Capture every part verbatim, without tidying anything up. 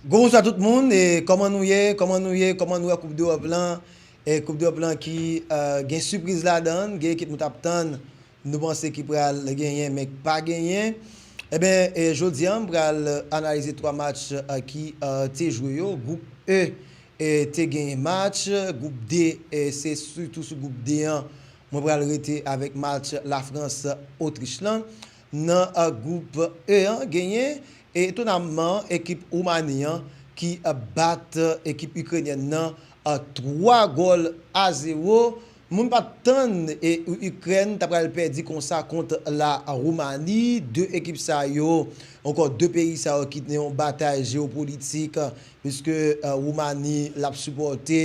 Gon bonswa tout moun, e kòman nou ye, kòman nou ye, kòman nou wè Koup Dewòp lan, e Koup Dewòp lan ki eh, gen sipriz ladan l, gen ekip nou t ap tann, nou panse ki pral genyen, men k pa genyen. Eben, e jodi a, m pral analize twa match eh, ki eh, te jwe yo. Gwoup E eh, te genyen match, gwoup D eh, se sitou sou gwoup D an, mwen pral rete avèk match Lafrans Otrich lan. Nan eh, gwoup E an, genyen, e etonamman, ekip Woumani an ki eh, bat eh, ekip ikrenyèn nan eh, twa gòl a zewo. Moun pa t tann e Ikrèn ta pral pèdi konsa kont la Woumani. De ekip sa yo, ankò de peyi sa yo ki nan yon batay jewopolitik, piske eh, Woumani l ap sipòte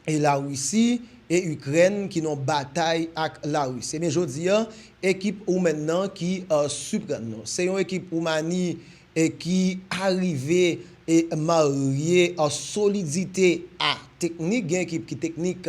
e Larisi e Ikrèn ki nan batay ak Larisi. Ebyen, jodi a, ekip Woumèn nan ki eh, siprann nou. Se yon ekip Woumani e ki arive e marye eh, solidite a teknik. Gen ekip ki teknik,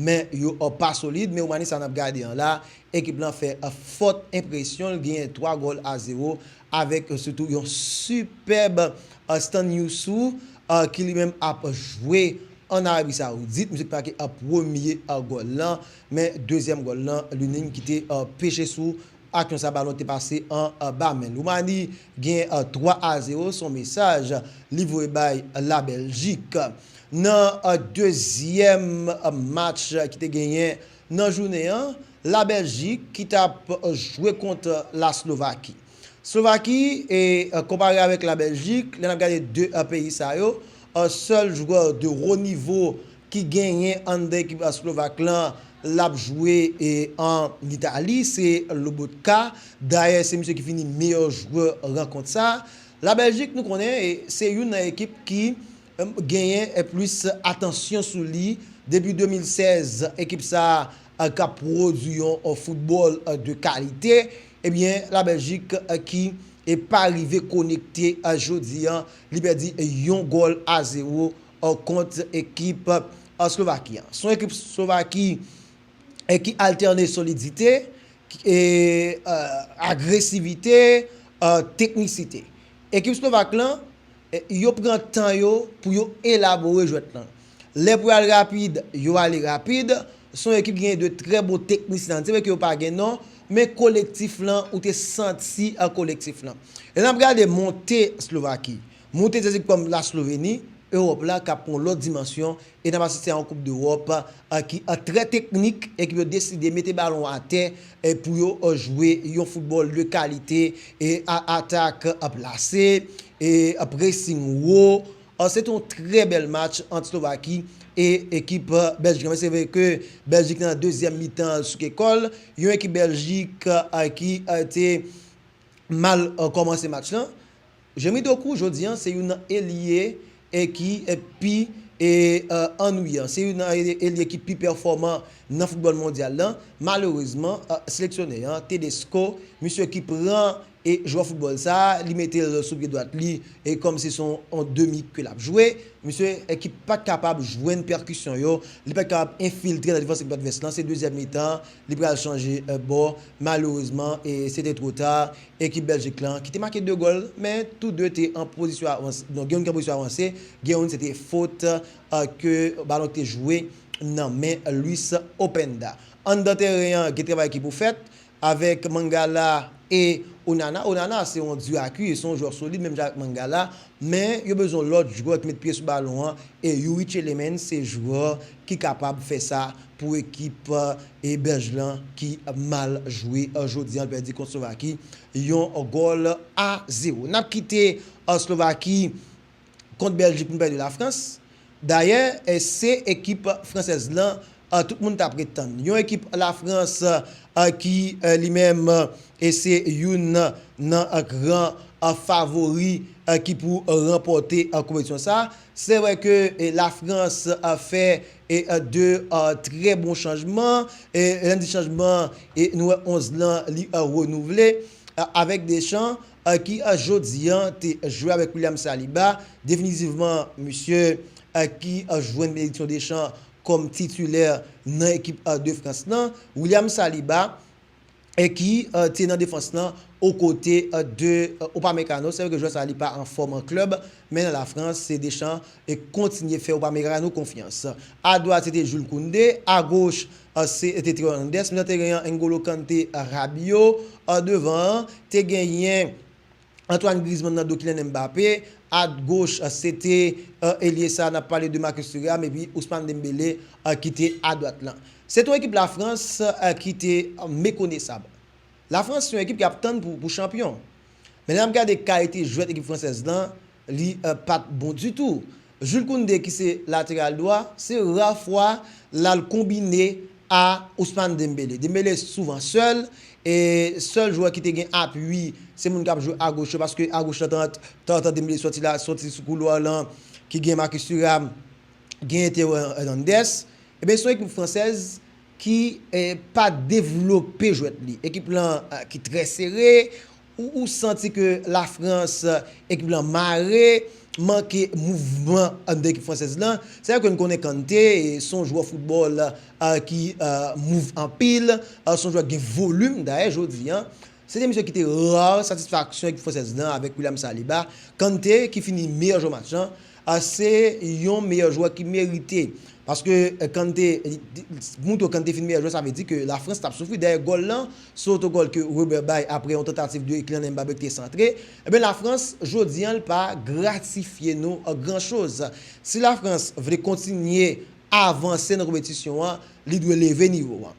men yo eh, pa solid. Men Woumani sa n ap gade an la, ekip lan fè eh, fòt enpresyon l, genyen twa gòl a zewo, avèk eh, sitou yon sipèb eh, Stan Yousou eh, ki li menm ap jwe an Arabi Sawoudit. Misye ki make eh, premye eh, gòl lan, men dezyèm gòl lan, Lunin ki te eh, peche sou aksyon sa, balon te pase anba men l. Woumani gen eh, twa a zewo, se yon mesaj li voye bay Labèljik. Nan eh, dezyèm eh, match ki te genyen nan jounen an, Labèljik ki t ap eh, jwe kont Laslovaki. Slovaki, e eh, konpare avèk Labèljik, lè n ap gade de eh, peyi sa yo, eh, sèl jwè de wo nivo ki genyen anndan ekip eh, slovak lan, l ap jwe e an Itali, se Lobotka. Dayè, se misye ki fini meyè jwè rankont sa. Labèljik, nou konnen, e se youn nan ekip ki eh, genyen eh, plis atansyon sou li. Depi de mil sèz, ekip sa eh, k ap pwodui yon eh, foutbòl eh, de kalite. Ebyen, Labèljik eh, ki e pa rive konekte eh, jodi an, li pèdi eh, yon gòl a zewo eh, kont ekip eh, Slovaki an. Se yon ekip Slovaki eh, ki altène solidite, ki- e eh, agresivite, eh, teknisite. Ekip Slovak lan, eh, yo pran tan yo pou yo elabore jwèt lan. Lè pou yo al rapid, yo ale rapid. Se yon ekip ki gen de trè bon teknisyen. Se vre ke yo pa gen non, men kolektif lan, ou te santi eh, kolektif lan. E n ap gade monte Slovaki, monte Tchèk kòm la Sloveni, Ewòp la k ap pran yon lòt dimansyon, e n ap asiste a yon Koup Dewòp eh, ki eh, trè teknik, ekip yo deside mete balon atè eh, pou yo eh, jwe yon foutbòl de kalite, e a- atak eh, plase, e eh, pressing wo. Eh, se te yon trè bèl match ant Slovaki e ekip eh, Bèljik. Men se vre ke Bèljik nan dezyèm mitan souke kò l. Yon ekip Bèljik eh, ki eh, te mal eh, kòmanse match lan. Jeremy Doku, jodi an, se youn nan elye e ki eh, pi e eh, annwiyan. Se youn nan elye ki pi pèfòman nan foutbòl mondyal lan. Malerezman, eh, seleksyonè an, Tedesco, misye ki pran e jwè foutbòl sa, li mete l sou pye dwat li, e kòmsi se yon, yon demi ke l ap jwe. Misye eh, ki pa t kapab jwenn pèkisyon yo, li pa t kapab enfiltre nan defans ekip advès lan. Se dezyèm mitan, li pral chanje eh, bò. Malerezman, e se te twò ta. Ekip Bèljik lan, ki te make de gòl, men tou de te an pozisyon avanse. Donk, gen youn ki an pozisyon avanse, gen youn se te fot eh, ke balon te jwe nan men Luis Openda. Anndan teren an, gen travay ki pou fèt avèk Mangala e Onana. Onana se yon dure à cuire, se yon jwè solid, menm jan avèk Mangala, men yo bezwen lòt jwè ki met pye sou balon an, e Youri Tielemans se jwè ki kapab fè sa pou ekip eh, e Bèljik lan ki mal jwe eh, jodi an, pèdi kont Slovaki yon gòl a zewo. N ap kite eh, Slovaki kont Bèljik pou n pale de Lafrans. Dayè, eh, se ekip fransèz lan eh, tout moun t ap ret tann. Yon ekip Lafrans eh, ki eh, li menm eh, e se youn nan eh, gran eh, favori eh, ki pou ranpòte eh, konpetisyon sa. Se vre ke eh, Lafrans eh, fè eh, eh, de eh, trè bon chanjman. E lè n di chanjman, eh, nou wè onz lan li eh, renouvle eh, avèk Deschamps eh, ki eh, jodi an te jwe avèk William Saliba. Definitivman, misye eh, ki eh, jwenn benediksyon Deschamps kòm titilè nan ekip eh, de Frans lan. William Saliba, e ki te nan defans lan okote de Upamecano. Se vre ke jwè sa li pa anfòm an klèb, men nan Lafrans, se Deschamps e kontinye fè Upamecano konfyans. Adwat, se te Jules Koundé, agoch, se te Théo Hernandez, men te genyen N'Golo Kanté, Rabiot, devan an, te genyen Antoine Griezmann nan do Kylian Mbappé, agoch, se te elye sa, n ap pale de Marcus Thuram, epi Ousmane Dembélé ki te adwat lan. Se te yon ekip Lafrans ki te mekonesab. Lafrans se yon ekip ki ap tann pou, pou chanpyon. Men lè n ap gade kalite jwèt ekip fransèz lan, li pa t bon ditou. Jules Koundé, ki se lateral dwa, se ra fwa l al konbine a Ousmane Dembélé. Dembélé souvan sèl, e sèl jwè ki te gen apui, se moun k ap jwe agoch yo, paske agoch lan, tanzantan Dembélé sòti la, sòti sou koulwa lan, ki gen Marcus Thuram, gen Théo Hernandez. Ebyen, se yon ekip fransèz ki pa devlope jwèt li. Ekip lan ki trè sere, ou, ou santi ke Lafrans, ekip lan mare, manke mouvman anndan ekip fransèz lan. Se vre ke n konnen Kanté, se yon jwè foutbòl ki move anpil, se yon jwè ki gen volim. Dayè, jodi an, se te misye ki te ra satisfaksyon ekip fransèz lan avèk William Saliba. Kanté, ki fini meyè jwè match lan, se yon meyè jwè ki merite. Paske Kanté, pou moutre Kanté fin meyè jwè, sa vle di ke Lafrans t ap soufri. Dayè, gòl lan, se otogòl ke Ruber bay apre yon tantativ de Kylian Mbappé ki te santre. Ebyen, Lafrans, jodi an, l pa gratifye nou gran choz. Si Lafrans vle kontinye avanse nan konpetisyon an, li dwe leve nivo an.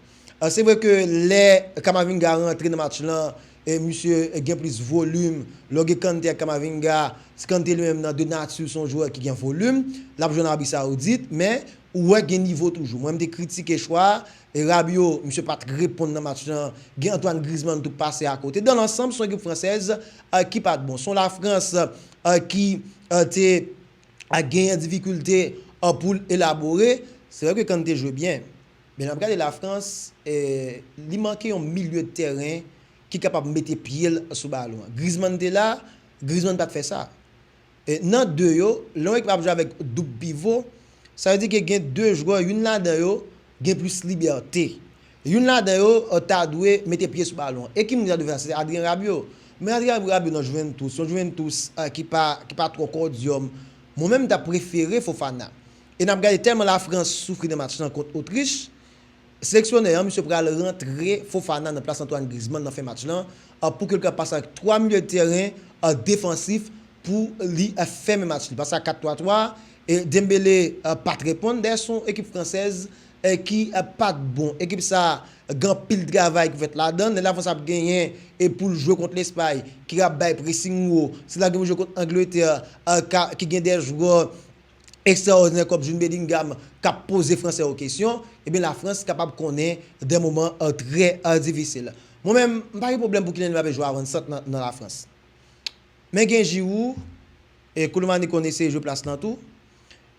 Se vre ke lè Camavinga rantre nan match lan, e misye gen plis volim, lè w gen Kanté ak Camavinga, Kanté li menm nan de nati se yon jwè ki gen volim, l ap jwe nan Arabi Sawoudit, men ou wè gen nivo toujou. Mwen, m te kritike chwa a, e Rabiot, misye pa t reponn nan match lan, gen Antoine Griezmann tou k pase akote. Dan lansanm, se yon ekip fransèz ki pa t bon. Se yon Lafrans ki te genyen difikilte pou l elabore. Se vre ke Kanté jwe byen, men lè n ap gade Lafrans, li manke yon milye de tèren ki kapab mete pye l sou balon an. Griezmann te la, Griezmann pa t fè sa. E nan de yo, lè yon ekip ap jwe avèk doub pivo, sa vle di ke gen de jwè, youn ladan yo gen plis libète. Youn ladan yo ta dwe mete pye sou balon an. E ki moun ki ta dwe fè sa? Se Adrien Rabiot. Men Adrien Rabiot nan Juventus, yon Juventus ki pa, ki pa twò kòdyòm. Mwen menm, m ta prefere Fofana. E n ap gade tèlman Lafrans soufri nan match lan kont Otrich, seleksyonè an, misye pral rantre Fofana nan plas Antoine Griezmann nan fen match lan, pou ke l ka pase ak twa milye de tèren defansif pou li fèmen match li. Pase ak kat twa twa, e Dembélé pa t reponn. Dayè, se yon ekip fransèz ki pa t bon. Ekip sa a, gen anpil travay ki fèt ladan l. Lè Lafrans ap genyen e pou l jwe kont Lespay, ki ap bay pressing wo, se la gen pou jwe kont Angletè, ki gen de jwè ekstraòdinè kòm Jude Bellingham k ap poze fransè yo kesyon, ebyen Lafrans kapab konnen de moman trè difisil. Mwen menm, m pa gen pwoblèm pou Kylian Mbappé jwe avansant nan, nan Lafrans. Men gen Giroud, e Kolo Muani konn eseye jwe plas lan tou.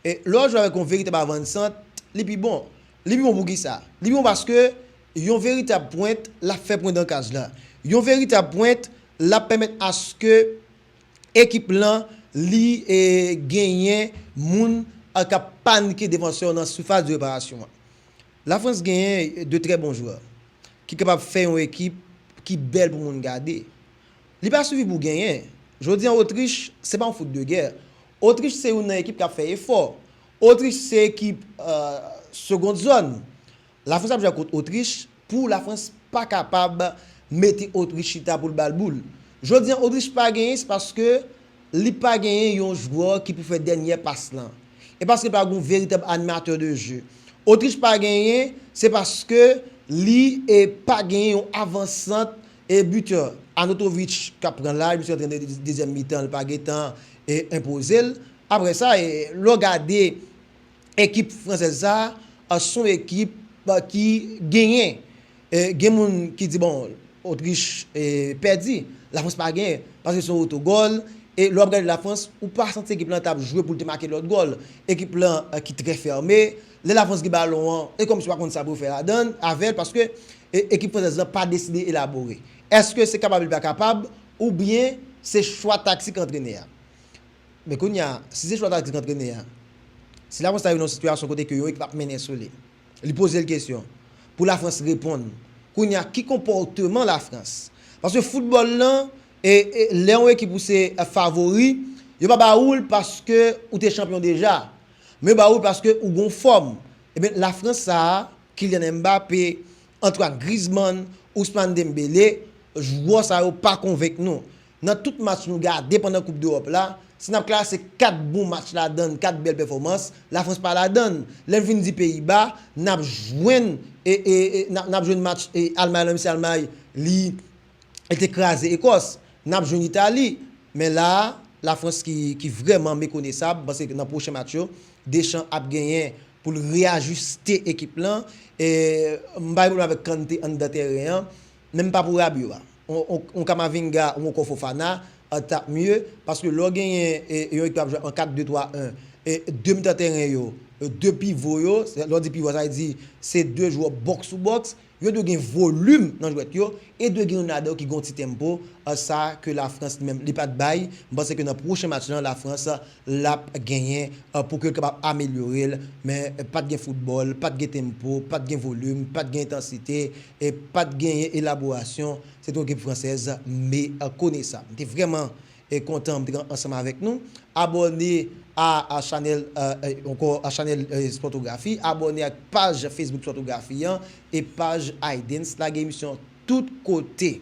E lè w jwe avèk yon veritab avansant, li pi bon. Li pi bon pou kisa? Li pi bon paske yon veritab pwent, l ap fè pwen dan kaz la. Yon veritab pwent, l ap pèmèt aske ekip lan, li, e, genyen moun, a, k ap panike defansè yo nan sifas de reparasyon an. Lafrans genyen de trè bon jwè ki kapab fè yon ekip ki bèl pou moun gade. Li pa sifi pou genyen. Jodi an, Otrich, se pa yon fout de gè. Otrich se youn nan ekip k ap fè efò. Otrich se ekip, e, segond zòn. Lafrans ap jwe kont Otrich pou Lafrans pa kapab mete Otrich chita pou l ba l boul. Jodi an, Otrich pa genyen, se paske li pa genyen yon jwè ki pou fè dènyè pas lan. E paske li pa gen yon veritab animatè de je. Otrich pa genyen, se paske li, e, pa genyen yon avansant e bitè. Arnautovic k ap pran laj, misye antre nan de-, dezyèm mitan, li pa gentan, e, enpoze l. Apre sa, e, lè w gade ekip fransèz sa a, se yon ekip, e, ki genyen. E, gen moun ki di, bon, Otrich, e, pèdi. Lafrans pa genyen. Paske se yon otogòl. E lè w ap gade Lafrans, ou pa santi ekip lan t ap jwe pou l te make lòt gòl. Ekip lan, e, ki trè fèmen. Lè Lafrans gen balon an, e kòmsi yo pa konn sa pou yo fè ladan l, avè l, paske, e, ekip fransèz lan pa deside elabore. Èske se kapab li pa kapab, oubyen se chwa taktik antrenè a? Men kounye a, si se chwa taktik antrenè a, si Lafrans ta rive nan yon sitiyasyon kote ke yon ekip ap mennen sou li, li poze l kesyon, pou Lafrans reponn, Kounye a, ki konpòteman Lafrans? Paske foutbòl lan, e, e, lè yon ekip ou se favori, yo pa ba ou l paske ou te chanpyon deja. Men yo ba ou l paske ou gon fòm. Ebyen, Lafrans sa a, Kylian Mbappé, Antoine Griezmann, Ousmane Dembélé, jwè sa yo pa konvenk nou. Nan tout match nou gade pandan Koup Dewòp la, si n ap klase kat bon match ladann, kat bèl pèfòmans, Lafrans pa ladann. Lè n vin di Peyiba, n ap jwenn, e, e, e, n ap, n ap jwenn match, e, Almay la, menm si Almay, li, li te kraze Ekòs. N ap jwenn Itali. Men la a, Lafrans ki, ki vrèman mekonesab, m panse ke nan pwochen match yo, Deschamps ap genyen pou l reyajiste ekip lan. E, m pa gen pwoblèm avèk Kanté anndan tèren an, men m pa pou Rabiot a. On, on, on Camavinga, on ankò Fofana, an t ap mye, paske lè w genyen, e, yon ekip ap jwe an kat de twa en, e, de mitan tèren yo, e, de pivo yo, se, lè w di pivo, sa vle di se de jwè box to box, yo dwe gen volim nan jwèt yo, e dwe gen youn ladan yo ki gen yon ti tempo, e, sa ke Lafrans li menm li pa t bay. M panse ke nan pwochen match lan, Lafrans l ap genyen, e, pou ke l kapab amelyore l, men, e, pa t gen foutbòl, pa t gen tempo, pa t gen volim, pa t gen entansite, e pa t genyen elaborasyon. Se te yon ekip fransèz mekonesab. M te vrèman, e, kontan m te ansanm avèk nou. Abòne a, a chanèl, e, e, ankò a chanèl, e, Spòtografi. Abòne ak paj Facebook Spòtografi an e paj iDance. Lage emisyon tout kote.